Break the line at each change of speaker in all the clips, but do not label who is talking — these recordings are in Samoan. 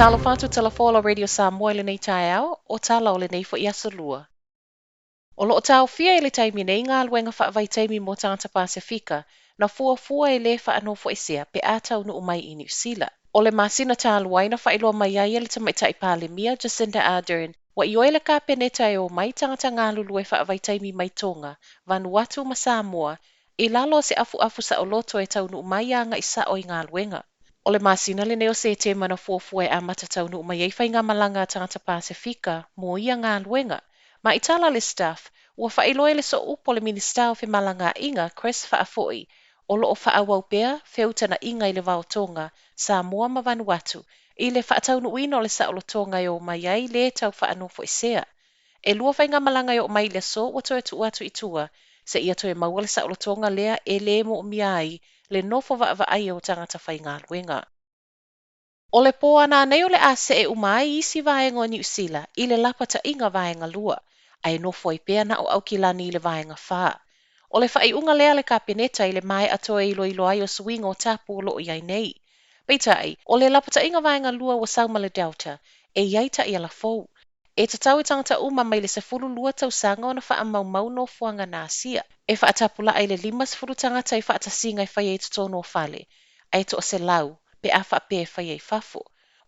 Talofa atu Tala Fola Radio Samoa i lenei taeao, o tala o lenei foi aso lua. O lo o taofia i le taimi nei galuega faavaitaimi mo tagata Pasefika na fuafua e lē faanofoesea pe a taunuu mai i Niu Sila. O le masina talu ai na faailoa mai ai e le Tamaitai Palemia Jacinda Ardern ua ioe le Kapeneta e omai tagata galulue faavaitaimi mai Tonga, Vanuatu ma Samoa i lalo o se afuafu saoloto e taunuu mai agaʻi sao i galuega. O le masina lenei o Setema na fuafua e amata taunuu mai ai faigamalaga a tagata Pasefika mo ia galuega. Ma i tala a le Stuff, ua faailoa e le sooupu o le Minisita o Femalagaaiga, Chris Faafoi, o lo o faaauau pea feutagaiga i le va o Tonga, Samoa ma Vanuatu, i le faataunuuina o le saolotoga e omai ai lē tau faanofoesea. E lua faigamalaga e oo mai i le aso ua toe tuu atu i tua, seia toe maua le saolotoga lea e lē moomia ai le nofo vaavaaia o tagata faigaluega. O le pō a nanei o le a see uma ai isi vaega o Niu Sila i le lapataiga vaega lua, ae nofo ai pea na o Aukilani i le vaega 4. O le faaiuga lea a le Kapeneta i le maea toe iloilo ai o suiga o tapu o lo o i ai nei. Peitai, o le lapataiga vaega lua ua sau ma le Delta, e i ai taiala fou. E tatau i tagata uma mai le 12 tausaga ona faamaumau nofoaga na asia. E faatapulaa i le 50 tagata i faatasiga e faia i totonu o fale, ae 100 pe a faapea e faia i fafo.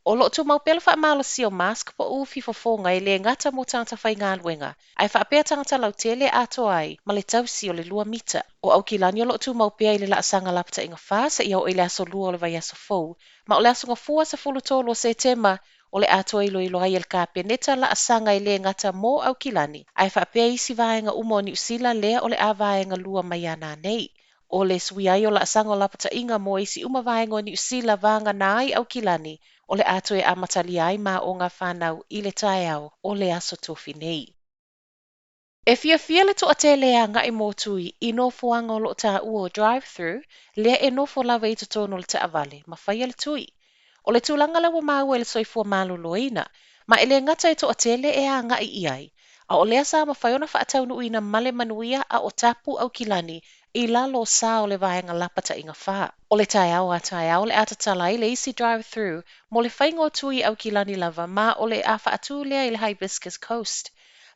O lo o tumau pea le faamalosia o mask po o ufi fofoga e lē gata mo tagata faigaluega, ae faapea tagata lautele atoa ai ma le tausi o le 2 mita. O Aukilani o lo o tumau pea i le laasaga lapataiga 4 seia oo i le aso 2 o le vaiaso fou, ma o le aso Gafua 13 o Setema o le a toe iloilo ai e le Kapeneta laasaga e lē gata mo Aukilani, ae faapea isi vaega uma o Niu Sila lea o le a vaega lua mai ia nanei. O le suia ai o laasaga o lapataiga mo isi uma vaega o Niu Sila vagana ai Aukilani, o le a toe amatalia ai ma aoga a fanau i le taeao o le aso Tofi nei. E fiafia le toatele e agai mo tui i nofoaga o lo o taua o drive-thru, lea e nofo lava i totonu o le taavale ma faia le tui. O le tulaga lea ua maua i le soifua maloloina, ma e lē gata e toatele e agai i ai, a o lea sa mafai ona faataunuuina ma le manuia a o tapu Aukilani i lalo o sa o le vaega lapataiga 4. O le taeao a taeao o le a tatala ai le isi drive-thru mo le faiga o tui i Aukilani lava ma o le a faatū lea i le Hibiscus Coast.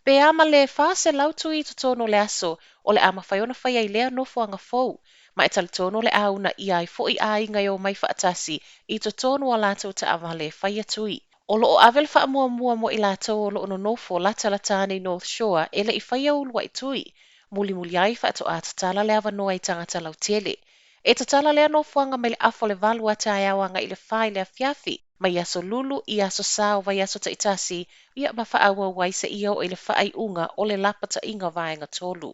Pe a ma le 400 tui i totonu o le aso o le a mafai ona faia i lea nofoaga fou, ma e talitonu o le a uunaia ai foi aiga e omai faatasi i totonu o latou taavale e faia tui. O lo o ave le faamuamua mo i latou o lo o nonofo latalata ane i North Shore e le i faia uluai tui, mulimuli ai faatoa tatala le avanoa i tagata lautele. E tatala lea nofoaga mai le afa o le 8 a taeao agai i le 4 i le afiafi, mai aso Lulu i aso Sa o vaiaso taitasi, ia ma faaauau ai seia oo i le faaiuga o le lapataiga vaega 3.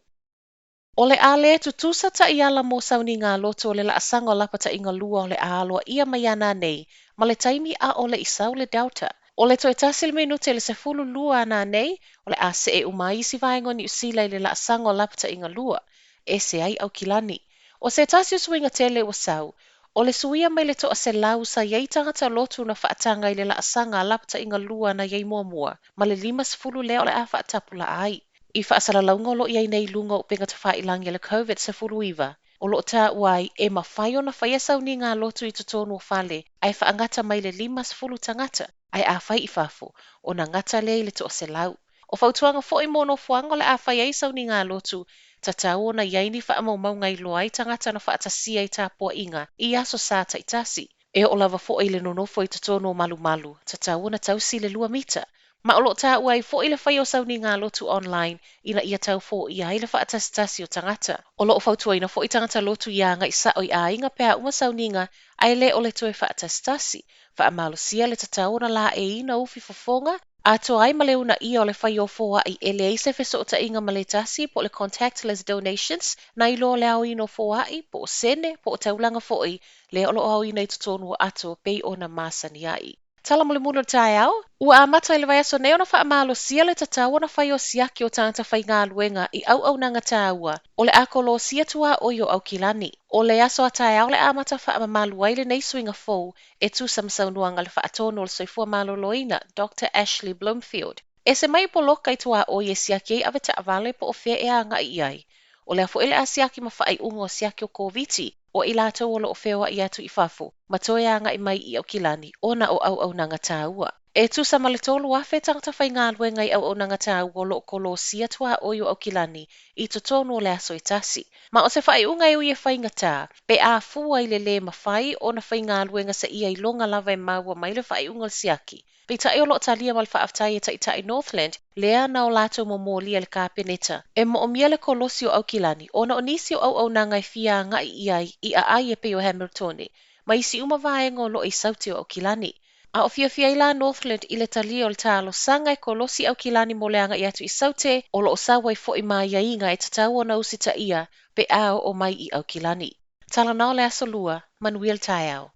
O le a lē tutusa taiala mo sauniga loto o le laasaga o lapataiga 2 o le a aloaia mai ia nanei ma le taimi ʻaʻole i sau le Delta. O le toe 1 le minute i le 12 a nanei, o le a see uma ai isi vaega o Niu Sila i le laasaga o lapataiga 2, ese ai Aukilani. O se tasi o suiga tele ua sau, o le suia mai le 100 sa i ai tagata lotu na faataga i le laasaga a lapataiga 2 na i ai muamua, ma le 50 lea o le a faatapulaa ai. I faasalalauga o lo o i ai nei i luga o upega tafailagi a le COVID-19, o lo o taua ai e mafai ona faia sauniga a lotu i totonu o fale ae faagata mai le 50 tagata, ae a fai i fafo, ona gata lea i le 100. O fautuaga foi mo nofoaga o le a fai ai sauniga a lotu, tatau ona i ai ni faamaumauga e iloa ai tagata na faatasia i tapuaiga i aso Sa taitasi. E oo lava foi i le nonofo i totonu o malumalu, tatau ona tausi le 2 mita. Ma o lo o taua ai foi le faia o sauniga a lotu online ina ia tau foia ai le faatasitasi o tagata. O lo o fautuaina foi tagata lotu ia agai sao i aiga pe a uma sauniga ae le o le toe faatasitasi. Faamalosia le tatau ona laeiina ufi fofoga, atoa ai ma le uunaia o le fai o foai e leai se fesootaiga ma le tasi po o le contactless donations na i lo le aoina o foai po o sene po o taulaga foi lea o lo o aoina i totonu o ato pei ona masani ai. Tala mulimuli o le taeao, ua amata i le vaiaso nei ona faamalosia le tatau ona fai o siaki o tagata faigaluega i auaunaga taua o le a kolosia tuaoi o Aukilani. O le aso a taeao o le a amata faamamalu ai lenei suiga fou e tusa ma saunoaga a le faatonu o le soifua maloloina Doctor Ashley Bloomfield. Ese mai poloka i tuaoi e siaki ai avetaavale po o fea e agai i ai. O lea foi o le a siaki ma faaiuga o siaki o Koviti. O i latou o lo o feoai atu i fafo ma toe agai mai i Aukilani ona o auaunaga taua. E tusa ma le 3,000 tagata faigaluega i auaunaga taua o lo o kolosia tuaoi o Aukilani i totonu o le aso e tasi. Ma o se faaiuga e ui e faigata, pe a fua i le lē mafai ona faigaluega seia iloga lava e maua mai le faaiuga o le siaki. Peitai o lo o talia ma le faafetai e Taitai Northland lea na o latou momolia i le Kapeneta e moomia le kolosi o Aukilani ona o nisi o auaunaga e fia agai i ai i aai e pei o Hamiltone ma isi uma vaega o lo o i Saute o Aukilani. A o fiafia ai la Northland i le talia o le talosaga e kolosi Aukilani mo le agai atu i Saute, o lo o sau ai foi ma aiaiga e tatau ona usitaia pe a oo mai i Aukilani. Talanoa le Aso Lua, manuia le taeao.